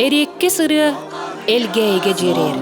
Эриэккэс ырыа Элгээйигэ дьиэрэйэр.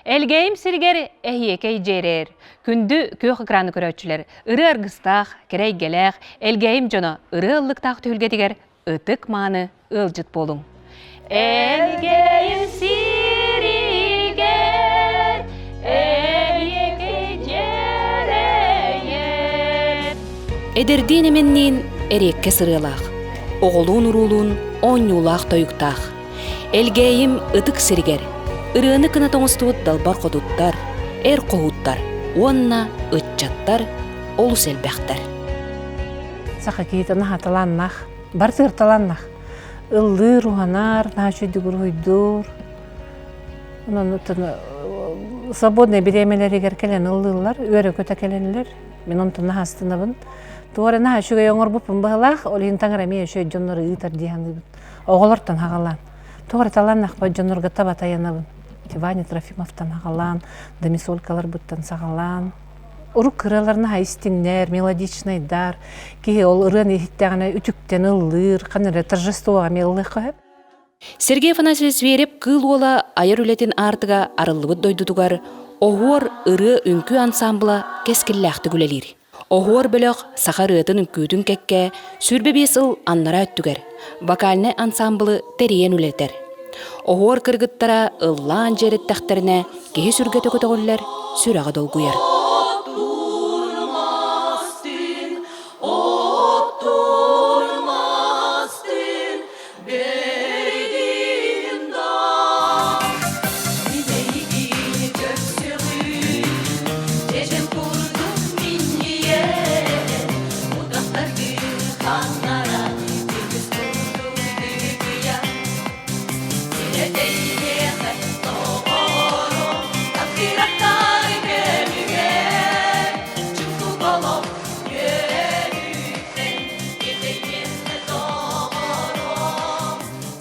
Элгээйим сиригэр эһиэкэй дьиэрээр, күндү күөх экраны көрөөччүлэр, ырыа аргыстаах, кэрэ эйгэлээх Элгээйим дьоно ырыа ыллыктаах түһүлгэтигэр ытык мааны ыалдьыт буолуҥ. Элгээйим сиригэр эһиэкэй дьиэрээр. Эдэрдиин эмэнниин эриэккэ сырыалаах, оҕолуун-уруулуун оонньуулаах-тойуктаах. Элгээйим ытык сиригэр ырыаны кынат оҥостубут далбар хотуттар, эр хоһууттар уонна ыччаттар олус элбэхтэр. Саха киһитэ наһаа талааннаах, бар талааннаах. Ыллыыр, уһанар, наһаа үчүгүйдүк уруһуйдуур. Онон свободный бириэмэлэригэр кэлэн ыллыыллар, үөрэ-көтө кэлэллэр. Мин онтон наһаа астынабын. Туох эрэ наһаа үчүгэй оҥорбуппун быһылаах, ол иһин таҥара эмиэ үчүгэй дьоннору ыытар дии саныыбын. Оҕолортон хаҕалаан. Тоҕо эрэ талааннаахпыт дьоннорго таба тайанабын. Ваня Трофимовтан аҕалаан, Домисолькаларбыттан саҕалаан. Урук ырыаларына истиҥнэр, мелодичнайдар. Киһи ол ырыаны иһиттэҕинэ үтүктэн ыллыыр, ханна эрэ торжествоҕа эмиэ ыллыахха сөп. Сергей Афанасьевич Зверев Кыыл Уола айар үлэтин аартыга арыллыбыт дойдутугар Оһуор ырыа-үҥкүү ансаамбыла кэскиллээхтик үлэлиир. Оһуор бөлөх саха ырыатын үҥкүүтүн кэккэ 25 сыл аннараа өттүгэр вокальнай ансаамбылы тэрийэн үлэтэр. Оһуор кыргыттара ыллаан дьиэрэттэхтэринэ киһи сүргэтэ көтөҕүллэр, сүрэҕэ долгуйар.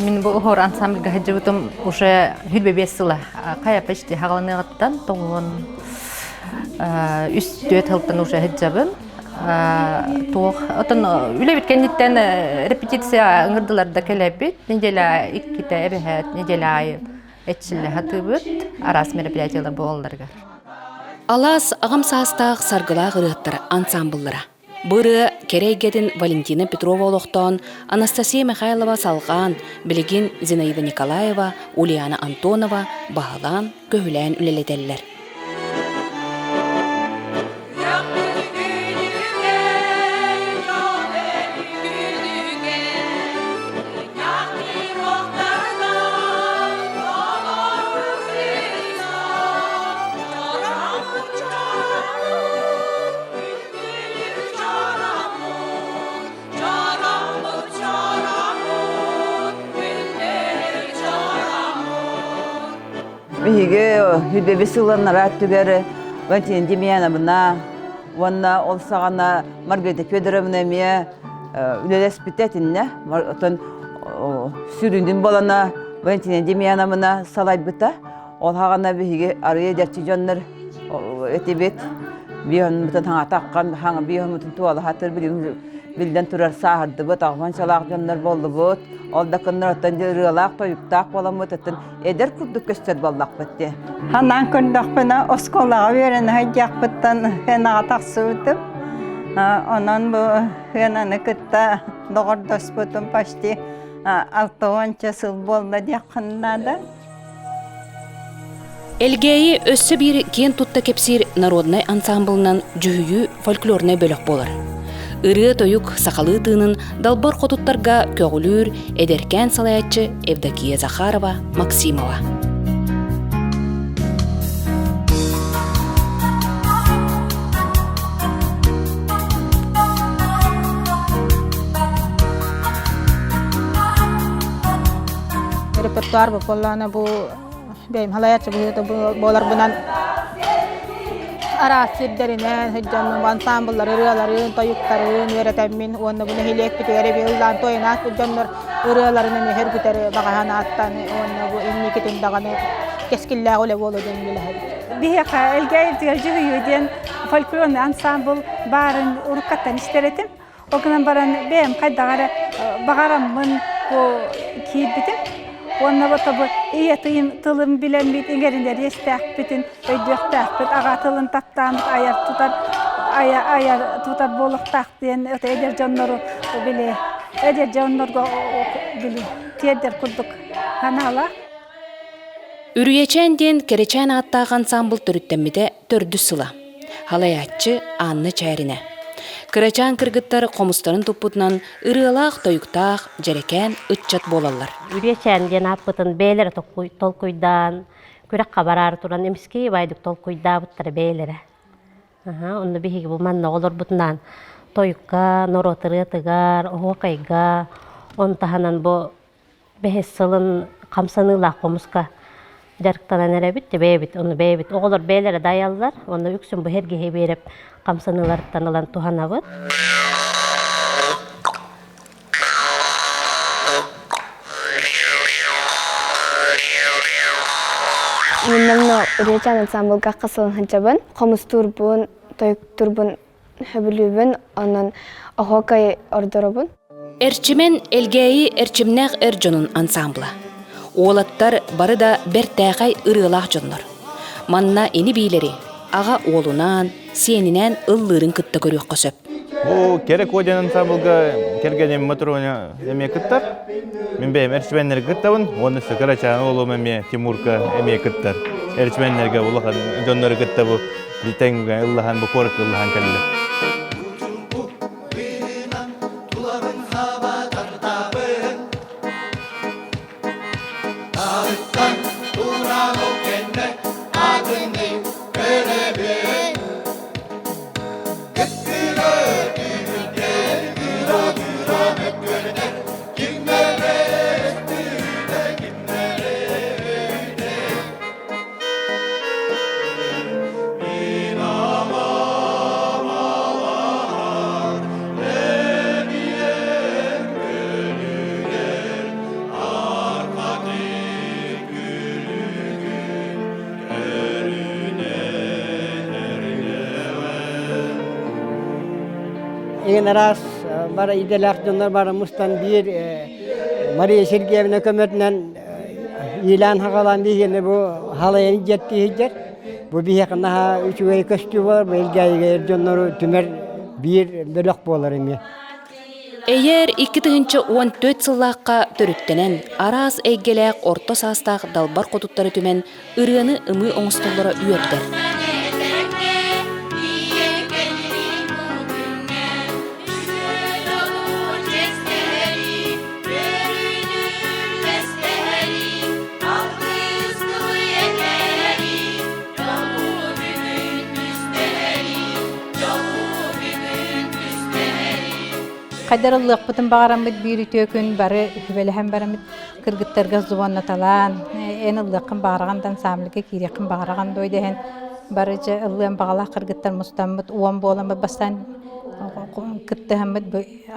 Мин бу хор ансамбльга сылдьыбытым уже 25 сыла. Хайа почти хаҕаланыаҕыттан тоҕуон үс түөрт сылтан уже сылдьабын. Туох отон үлэбит кэнниттэн репетиция ыҥырдылар да кэлэбит. Неделя иккитэ эбэһээт неделя аайы эчиллэ сатыыбыт араас мероприятиялар буолалларыгар. Алаас аҕам саастаах саргылаах ырыаттар ансаамбыллара. Бу ырыа кэрэ эйгэтин Валентина Петрова олохтоон, Анастасия Михайлова салҕаан, билигин Зинаида Николаева, Ульяна Антонова баһылаан, көһүлээн үлэлэтэллэр. Биһиги үдэби сылланнара өттүгэр Валентина Демьяновна уонна ол саҕана Маргарита Федоровна эмиэ үлэлэспитэ итиннэ. Оттон сүрүнүн буолана Валентина Демьяновна салайбыта. Ол хаҕана биһиги арыйа эдэрчи дьоннор этибит. Биһонмутун хаҥатаххан, хаҥа биһонмутун туолаһатыр билигин биллэн турар сааһырдыбыт, аҕыһан дьоннор боллубут. Ол да кыннар оттон ырыалаах, тойуктаах буоламмыт, оттон эдэр курдук көстөр буоллахпыт дии. Ханаан көрдөхпүнэ, оскуолаҕа үөрэнэ сылдьыахпыттан сыанаҕа тахсыбытым. Онон бу сыананы кытта доҕордоспутум почти 60 сыл буолла диэххин наада. Элгээйи өссө биир киэн тутта кэпсиир народнай ансаамбылынан дьүһүйүү фольклорнай бөлөх буолар. Ырыа-тойук сахалыы тыынын далбар хотуттарга көҕүлүүр эдэркээн салайааччы Евдокия Захарова Максимова. Репертуар буоллаҕына бу бэйэм халайааччы быһыыта буоларбынан араас сирдэринэн сылдьаммын ансаамбыллары ырыаларын, тойуктарын үөрэтэммин уонна бу нэһилиэкпитигэр эбии ыллаан туойан ааспыт дьоннор ырыаларын эмиэ сөргүтэр баҕа санааттан уонна бу инникитин даҕаны кэскиллээх үлэ буолуо диэн үлэлэһэбит. Биһиэхэ Элгээйибитигэр дьүһүйүү диэн фольклорный ансамбл баарын уруккаттан истэр этим. Ол гынан баран бэйэм хайдах эрэ баҕараммын бу киирбитим. Уонна бу тобу ийэ тылын билэммит, иҥэринэр иэстээхпитин өйдүөхтээхпит, аҕа тылын таптааммыт айар тутар айар тутар буолуохтаах диэн эдэр дьоннору били эдэр дьоннорго били тиэрдэр курдук санаалаах. Үрүйэчээн диэн кэрэчээн ааттаах ансаамбыл төрүттэммитэ төрдүс сыла. Халайааччы Анна Чээринэ. Кырачаан кыргыттар хомустарын туппутунан ырыалаах-тойуктаах дьэрэкээн ыччат буолаллар. Үрүйэчээн диэн ааппытын бэйэлэрэ толкуйдаан, күрэххэ бараары туран эмискэ баайдык толкуйдаабыттара бэйэлэрэ. Онно биһиги бу манна оҕолорбутунаан тойукка, норуот ырыатыгар, оһуокайга, он таһынан бу бэһис сылын хамсаныылаах хомуска дьарыктанан эрэбит бэйэбит ону бэйэбит оҕолор бэйэлэрэ да айаллар уонна үксүн бу эргиһи биэрэп хамсаныыларыттан ылан туһанабыт. Мин номно Үрүөчээн ансамблга хасылын сылдьабын. Хомустуурбун, тойуктуурбун сөбүлүүбүн, онон оһуокай ордоробун. Эрчимэн Элгээйи эрчимнээх эр дьонун ансамбла. Уолаттар бары да бэртээхэй ырыалаах дьоннор. Манна ини-биилэри аҕа уолунаан, сиэнинээн ыллыырын кытта көрүөххэ сөп. Бу Кэрэ Куо диэн ансамблга кэргэним Матроня эмиэ кыттар. Мин бэйэм эрчимэннэргэ кыттабын уонна Сөкөр Ачааны уолум эмиэ Тимурка эмиэ кыттар. Эрчимэннэргэ улахан дьоннору кытта бу тэҥҥэ ыллаһан бу куоракка ыллаһан кэллэ. Эн араас бары идэлээх дьоннор бары мустан биир Мария Сергеевна көмөтүнэн иилээн-хагалаан биһиэни бу халайан дьиэттии сылдьар. Бу биһиэхэ наһаа үчүгэй көстүү буолар, бу Элгээйигэ дьоннору түмэр биир бөлөх буолар эмиэ. Эйээр 2014 сыллаахха төрүттэнэн, араас эйгэлээх орто саастаах далбар хотуттары түмэн ырыаны ымыы оҥостоллоро үөрдэр. Хайдар ыллыахпытын баҕараммыт биир үтүө күн бары үбэлэһэн бараммыт кыргыттарга звоннаталаан эн ыллыаххын баҕараҕын да ансамбльга киириэххин баҕараҕын дуо дэһэн бары дьэ ыллыан баҕалаах кыргыттар мустаммыт уон буоламмыт бастаан кыттыһаммыт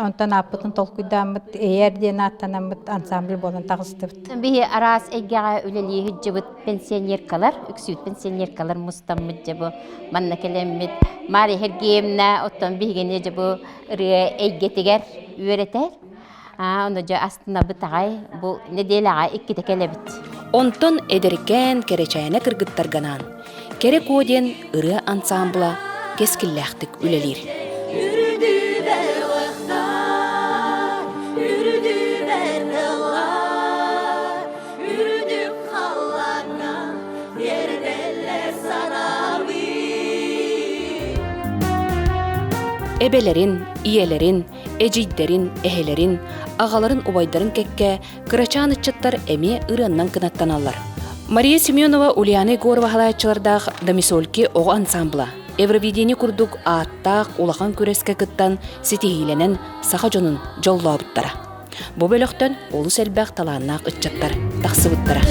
онтон ааппытын толкуйдааммыт эйээр диэн ааттанаммыт ансамбль буолан таҕыстыбыт. Биһи араас эйгэҕэ үлэлии сылдьыбыт пенсионеркалар, үксүүт пенсионеркалар мустаммыт дьэ бу манна кэлэммит Мария Сергеевна оттон биһигини дьэ бу ырыа эйгэтигэр үөрэтэр. Ону дьэ астынабыт аҕай бу нэдиэлэҕэ иккитэ кэлэбит. Онтон эдэркээн кэрэчээнэ кыргыттарганаан Кэрэ Куо диэн ырыа ансаамбыла кэскиллээхтик үлэлиир. Эбэлэрин, ийэлэрин, эдьиийдэрин, эһэлэрин, аҕаларын, убайдарын кэккэ кырачаан ыччаттар эмиэ ырыаннан кынаттаналлар. Мария Семенова Ульяна Егорова халааччылардаах Домисольки оҕо ансамбла Евровидение курдук ааттаах улахан күрэскэ кыттан ситиһиилэнэн саха дьонун дьоллообуттара. Бу бөлөхтөн олус элбэх талааннаах ыччаттар тахсыбыттара.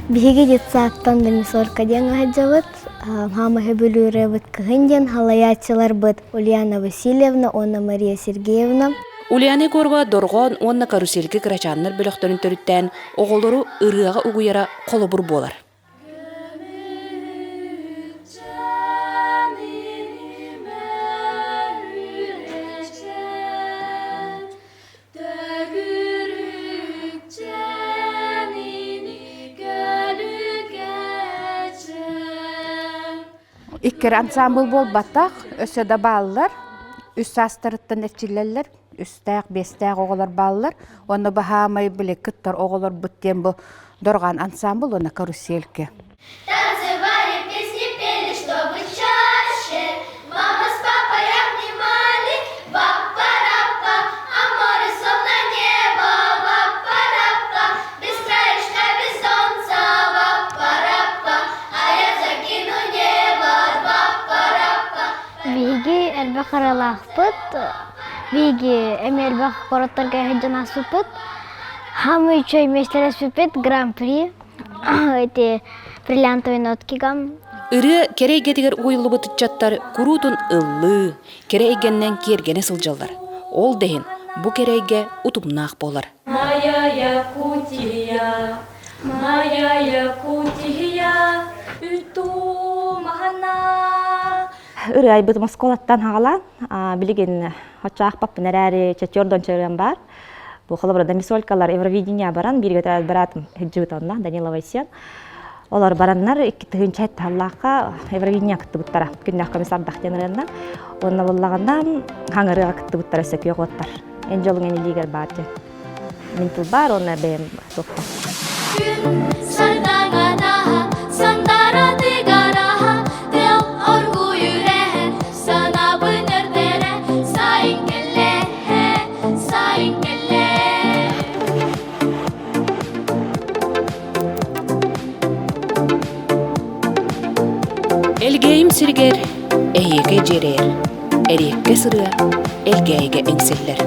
Биһиги детсадтан домисорка диэн сылдьабыт. Хаамаһы бүлүүрөбүт кыһын диэн халайааччыларбыт Ульяна Васильевна уонна Мария Сергеевна. Ульяна Егорова дорҕоон уонна карусельга кырачааннар бөлөхтөрүн төрүттээн оҕолору ырыаҕа угуйара холобур буолар. Иккер ансамбл буолбатах, өссө да бааллар. Үс саастарыттан эрчиллэллэр, үстээх, биэстээх оҕолор бааллар. Уонна баһаамай били кыттар оҕолорбут диэн бу Дорҕоон ансамбл уонна каруселька. Танцевали, песни пели, чтобы чаще Мама с папой обнимали. Папа-рапа, а море словно небо. Папа-рапа, без краешка, без солнца. Папа-рапа, а я закину небо. Папа-рапа. Биһиги элбэх ыралаахпыт, биһиги эмиэ элбэх куораттарга сылдьан ааспыппыт. Самый үчүгэй миэстэлэспиппит Гран-при эти бриллиантовые ноткига. Ырыа кэрэ эйгэтигэр уһуйуллубут ыччаттар куруутун ыллыы, кэрэ эйгэннэн киэргэнэ сылдьаллар. Ол да иһин бу кэрэ эйгэ утумнаах буолар. Моя Якутия, моя Якутия, үтумахана. Ырыа айбыт Москвалаттан хаҕалаан, билигин оччоох паппын эрээри чөччөр ырыам баар. Бу холобура Дамисолькалар Евровидение баран бииргэ төрөөбүт быраатым сылдьыбыт онно Данила Вайсен. Олор бараннар 2007 сыллаахха Евровидение кыттыбыттара. Күннээх көмүс ардах диэн ырыанна. Уонна буллаҕына хаҥырыаҕа кыттыбыттара өссө күөх уоттар. Эн дьолуҥ эн илиигэр баар диэн. Мин тылбаар уонна бэйэм туохпар. Күн сардаҥанаһа, сандара тыгараһа, тыл оргуй үрэһэн, санаабын өрдөрө, сайын кэллэ, сайын кэллэ. Элгээйим сиригэр эһиэкэ дьиэрэйэр, эриэккэ сырыа элгээйигэ эҥсиллэр.